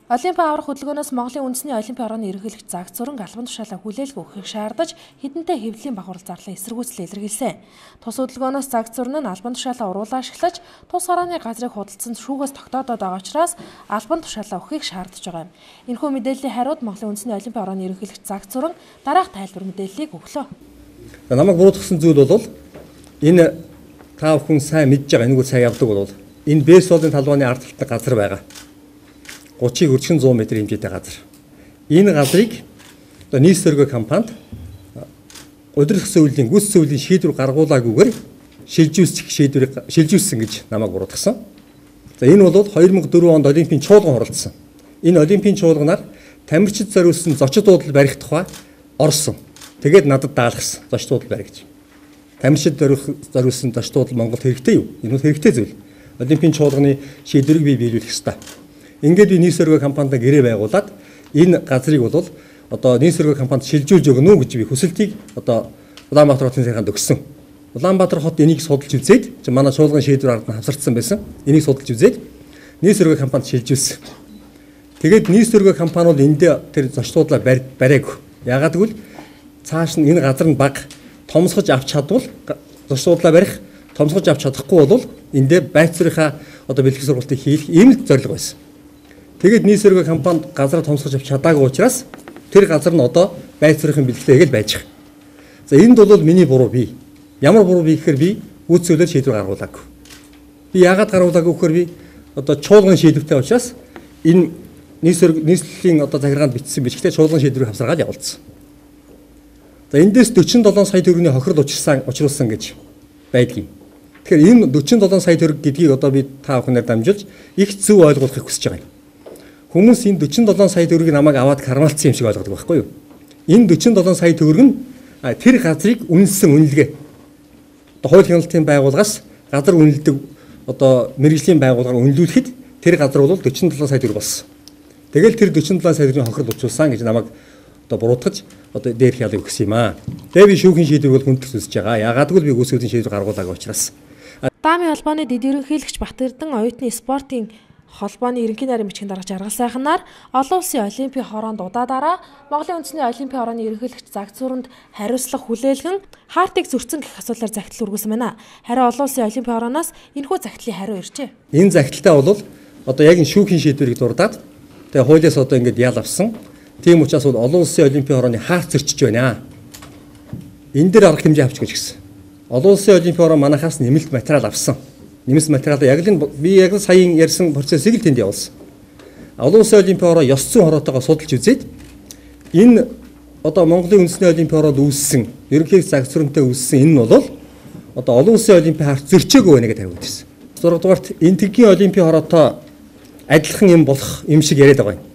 Олимпийн аврах хөдөлгөөнөөс Монголын үндэсний олимпийн орооны ерөнхийлөгч Загцүрэн албан тушаалаа хүлээлгэ өгөхийг шаардаж хэдэнтэй хэвлэлийн багварл зарлан эсэргүүцэл илэрхийлсэн. Тус хөдөлгөөнөөс Загцүрэн нь албан тушаалаа уруулаа ашиглаж тус хорооны газрыг худалдсан шүүгээс тогтоодод байгаа учраас албан тушаалаа өгөхийг шаардаж байгаа юм. Энэхүү мэдээллийн хариуд Монголын үндэсний олимпийн орооны ерөнхийлөгч Загцүрэн дараах тайлбар мэдээллийг өглөө. Намайг буруутгасан зүйл бол энэ та бүхэн сайн мэдж байгаа, энэгүй сайн явдаг бол энэ бейсболын талбайны ард талд газар байгаа. 30-ыг өргөжин 100 м хэмжээтэй газар. Энэ газрыг одоо нийслэл компанид удирдах зөвлөлийн гүйцэтгэх зөвлөлийн шийдвэр гаргуулаагүйгээр шилжүүлэх шийдвэрийг шилжүүлсэн гэж намайг буруутгасан. За энэ бол 2004 онд олимпийн чуулган хуралдсан. Энэ олимпийн чуулганаар тамирчид зориулсан зочид буудал барих тухай орсон. Тэгээд надад даалгасан зочид буудал барь гэж. Тамирчид зориулсан зочид буудал Монголд хэрэгтэй юу? Энэ бол хэрэгтэй зүйл. Олимпийн чуулганы шийдвэрийг би биелүүлэх ёстой. Ингээд би нийслэл компанид гэрээ байгуулад энэ газрыг бол одоо нийслэл компанид шилжүүлж өгнө үү гэж би хүсэлтийг одоо Улаанбаатар хотын сайханд өгсөн. Улаанбаатар хот энийг судалж үзээд манай чуулган шийдвэр ард нь хавсардсан байсан. Энийг судалж үзээд нийслэл компанид шилжүүлсэн. Тэгээд нийслэл компани бол эндээ тэр зочдлуудлаа бариагүй. Яагаад гэвэл цааш нь энэ газар нь бага томсгож авч чадвал зочдлуудлаа барих, томсгож авч чадахгүй бол эндээ байцрынхаа одоо бэлтгэх сургалтыг хийх ийм л зорилго байсан. Тэгээд нийслэл компанид газараа томсгож авч чадаагүй учраас тэр газар нь одоо байц суурийн бэлтгэлээ л байж байгаа. За энд бол миний буруу би. Ямар буруу би гэхээр би гүйцэтгэлээр шийдвэр гаргуулаагүй. Би яагаад гаргуулаагүй гэхээр би одоо чуулган шийдвэртэй учраас энэ нийслэлийн одоо захиргаанд бичсэн бичгтээ чуулган шийдвэрийг хавсаргаад явуулсан. За эндээс 47 сая төгрөгийн хохирол учруулсан гэж байдгийг. Тэгэхээр энэ 47 сая төгрөг гэдгийг одоо би та бүхнээр дамжуулж их зөв ойлгуулахыг хүсэж байгаа юм. Хүмүүс энэ 47 сая төгрөгийг намайг аваад кармалцсан юм шиг ойлгодог байхгүй юу? Энэ 47 сая төгрөг нь тэр газрыг үнэлсэн үнэлгээ. Одоо хууль хяналтын байгууллагаас газар үнэлдэг одоо мэргэжлийн байгууллагаар үнэлүүлэхэд тэр газар бол 47 сая төгрөг болсон. Тэгэл тэр 47 сая төгрөгийн хохирол учруулсан гэж намайг одоо буруутгаж одоо дээрх ялыг өгсөн юм аа. Тэгээ би шүүхийн шийдвэрийг бол хүндэтгэж үзэж байгаа. Яагаад гэвэл би гүйцэтгэлийн шийдвэр гаргуулаагүй учраас. Даамын холбооны дэд ерөнхийлөгч Батэрдэн оюутны спортын холбооны ерөнхий нарийн бичгийн дарга Жаргал сайхнаар олон улсын олимпийн хороонд удаадаараа Монголын үндэсний олимпийн орооны ерөнхийлөгч Загцүрэнд хариуцлага хүлээлгэн хаартыг зөрчсөн гэх асуудлаар захидал өргөсөн байна. Харин олон улсын олимпийн орооноос энэхүү захидлын хариу иржээ. Энэ захидалтай бол одоо яг энэ шүүхийн шийдвэрийг дурдаад тэгээ хуулиас одоо ингээд ял авсан. Тийм учраас бол олон улсын олимпийн орооны хаарт зөрчиж байна. Энэ дээр арга хэмжээ авч гэж гисэн. Олон улсын олимпийн ороо манахаас нэмэлт материал авсан. Нэмэлт материал яг л би яг л саяын ярьсан процессыг л тэнд явуулсан. Олон улсын олимпийн ороо ёс зүйн хороотойгоо судалж үзээд энэ одоо Монголын үндэсний олимпийн ороонд үүссэн, ерөнхийлөгч Загцүрэнтэй үүссэн энэ нь бол одоо олон улсын олимпийн харт зөрчөөгүй байна гэж хариулж ирсэн. 6 дугаарт Энтгийн олимпийн хороотой адилхан юм болох юм шиг яриад байгаа юм.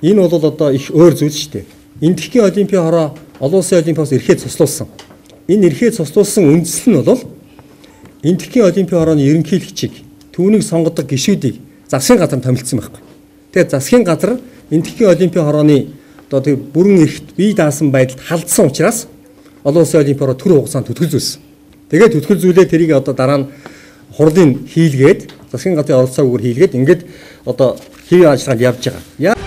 Энэ бол одоо их өөр зүйл шүү дээ. Энтгийн олимпийн хороо олон улсын олимпиас эрхээ цуслуулсан. Энэ эрхээ цуслуулсан үндсэл нь бол Энтхийн олимпийн орооны ерөнхийлөгчийг түүнийг сонгодог гишүүдийг засгийн газар томилдсон байхгүй. Тэгэхээр засгийн газар Энтхийн олимпийн хорооны одоо тэр бүрэн эрхт бие даасан байдалд халдсан учраас олон улсын олимпийн ороо төр хугацаанд түтгэлзүүлсэн. Тэгээд түтгэлзүүлээ тэрийг одоо дараа нь хурлын хийлгээд засгийн газрын оролцоогүйгээр хийлгээд ингээд одоо хэвийн ажиллагаанд явж байгаа.